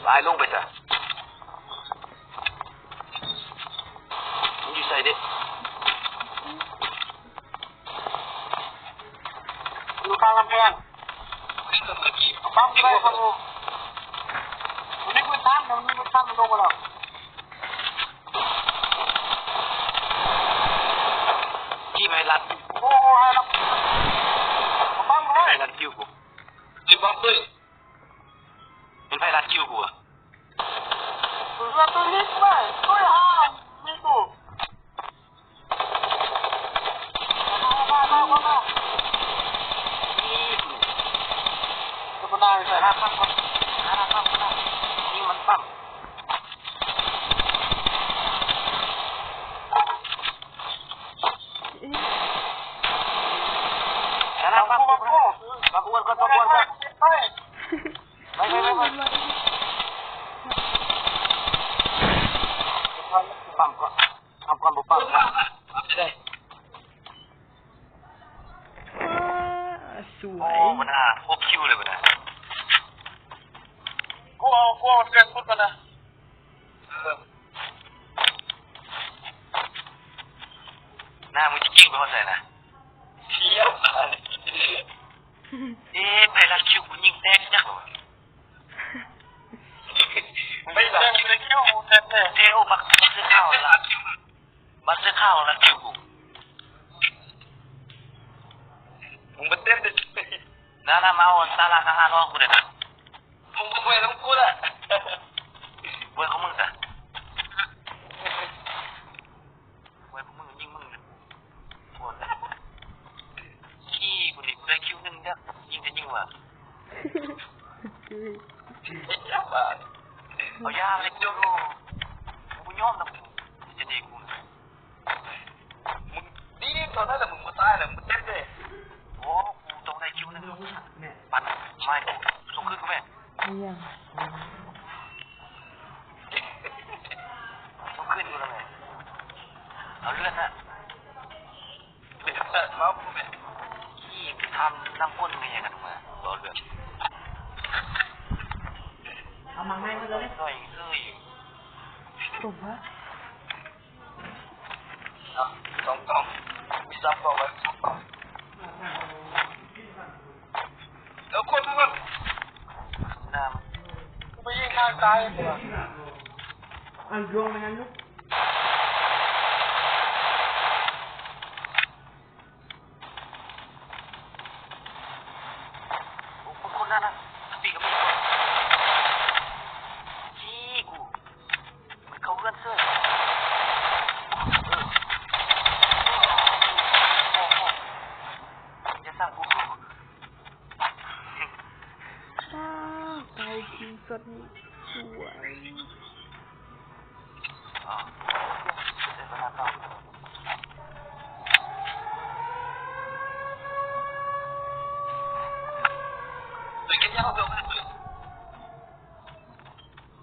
ອາຍລົງໄປຊະ. ມັນຢູ່ໃສເດ? ຢູ່ຂ້າງກຳແພງ. ປ້ອມໄດ້ຄັບ. ມັນມີພື້ນຖານ ມັນມີພື້ນຖານ ມັນລົງມາແລ້ວ. ທີ່ໄພລັດ. ໂອ້ ໄພລັດ. ປ້ອມໄດ້. ໄພລັດຄິວກູ. ທີ່ປ້ອມເລີຍ. ເປັນໄພລັດຄິວກູ. ເຮືອຕົວນີ້ໄປ ຕົວຫາມີກູ. ໄປ ໄປ ໄປ ໄປ. ປ້ອມກ່ອນ ປ້ອມກ່ອນ ບໍ່ປ້ອມ. ສວຍ. ໂອ້ ບັນຫາ ຫົກຄິວເລີຍບັດນະ. ກູເອົາ ກູເອົາເຟສບຸກກ່ອນນະ. ໜ້າມຶງຊິເກັ່ງໄປຮອດໃສນະ? ເຊຍບາດ. ເອ ໄພລັດຄິວກູຍິງແຕກຈັກບໍ່? ໄພລັດຄິວແຕກແທ້. ເທໂອ ບັກ ບັກເສື້ອຂາວລະ ບັກເສື້ອຂາວລະຄິວກູ. ມຶງບໍ່ເຕັມເດ້. ນະ ນະ ມາເອົາຕາລາງອາຫານອອກກູເດ້. ມຶງບໍ່ໄຫວນຳກູລະ. ບໍ່ໄຫວຂອງມຶງຊະ. ໄຫວພວກມຶງຍິງມຶງ. ໂອ້ຍ ຂີ້ກູນີ້ ກູໄດ້ຄິວໜຶ່ງຈັກ ຍິງແຕ່ຍິງວ່າ. ເອົາຢາເລັກຢູ່ ກູບໍ່ຍອມນະ ມຶງຈະໜີກູນະ. ມຶງດີເທົ່ານັ້ນລະ ມຶງບໍ່ຕາຍລະ ມຶງເຈັບເດ້. ໂອ້ ກູຕ້ອງໄດ້ຄິວໜຶ່ງ. ປັດໄມ້ກູ ສົ່ງຄືນກູແມ່. ອີຫຍັງ? ສົ່ງຄືນກູລະແມ່. ເອົາເລືອດນະ. ເອົາເລືອດນະ. ທີ່ທຳນ້ຳກົ້ນມີຫຍັງກັນມາ ບໍ່ເລືອດ. ເອົາມັງໃຫ້ເພິ່ນເລີຍ. ໜ້ອຍເອີຍ. ຕົວະ. ເອົາສອງກ່ອງ ມີສາມກ່ອງໄວ້ສອງກ່ອງ. ເອົາຄົນມັນ ນ້ຳ ໄປຍິງທາງຕາຍ. ອັນດວງມັນນັ້ນລູກ. ໂອ້ ຄົນນັ້ນນະ ປີກກະມີຄົນຈີ່ກູ. ມັນເຂົ້າເຮືອນເສີຍ. ເອີ ຢ່າສ້າງກູ. ຕາຍຈິງຊັດນີ້ສວຍ.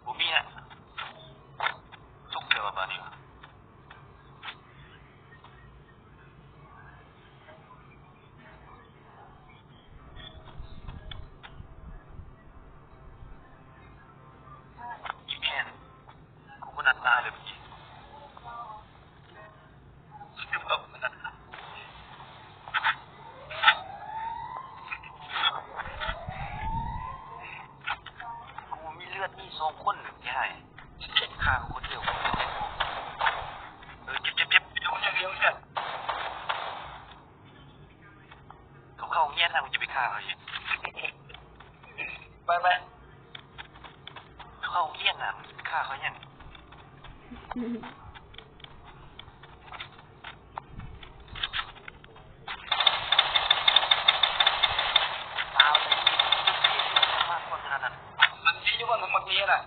ບໍ່ມີແຫຼະ ສຸກແລ້ວບາດນີ້. ອີແມ່ນ ກູບໍ່ນັດຕາຍເລີຍມື້ກີ້. ກູມີເລືອດມີສອງຄົນ ຊິໃຫ້ຂ້າຄົນດຽວ. ເອີ ເຈັບ ເຈັບ ເຈັບ. ເຂົາເຂົ້າໂຮງຮຽນນະ ມຶງຈະໄປຂ້າເຂົາອີກ. ໄປ ໄປ. ເຂົາເຂົ້າໂຮງຮຽນນະ ຂ້າເຂົາຫຍັງ? ອ້າວ ມັນຊິຢູ່ບ່ອນມັກເຮນະ.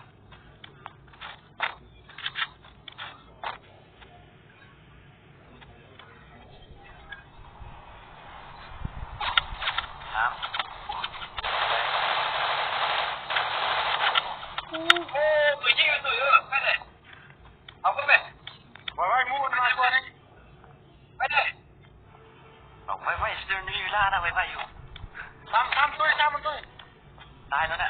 ໂອ້ ໂອ້ ໄປຍິງມັນໂຕເດີ ໄປເລີຍ ເອົາຂຶ້ນໄປ ໄວໆ ໝູ່ມັນມາກ່ອນນີ້ ໄປເລີຍ ເອົາໄວໆ ຊິໄດ້ມີເວລານະ ໄວໆ ຢູ່ ຊ້ຳ ຊ້ຳ ຕຸ້ຍ ຊ້ຳ ມັນຕຸ້ຍ ຕາຍແລ້ວນະ.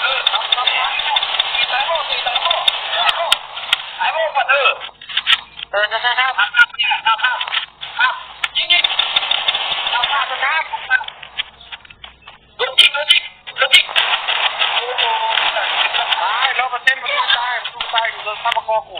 ເອີ ຕາຍບໍ່ ຕາຍບໍ່ ຕາຍບໍ່ ຕາຍບໍ່ ເອີ ເອີ ຄັບ ຄັບ ຍິງ ຍິງ ຄັບ ຄັບ ໂດນຍິງ ໂດນຍິງ ໂດນຍິງ ໂອ້ໂຫ ຕາຍ ຮ້ອຍເປີເຊັນ ມັນຕ້ອງຕາຍ ມັນຕ້ອງຕາຍ ໂດນຄຳມາກໍກູ.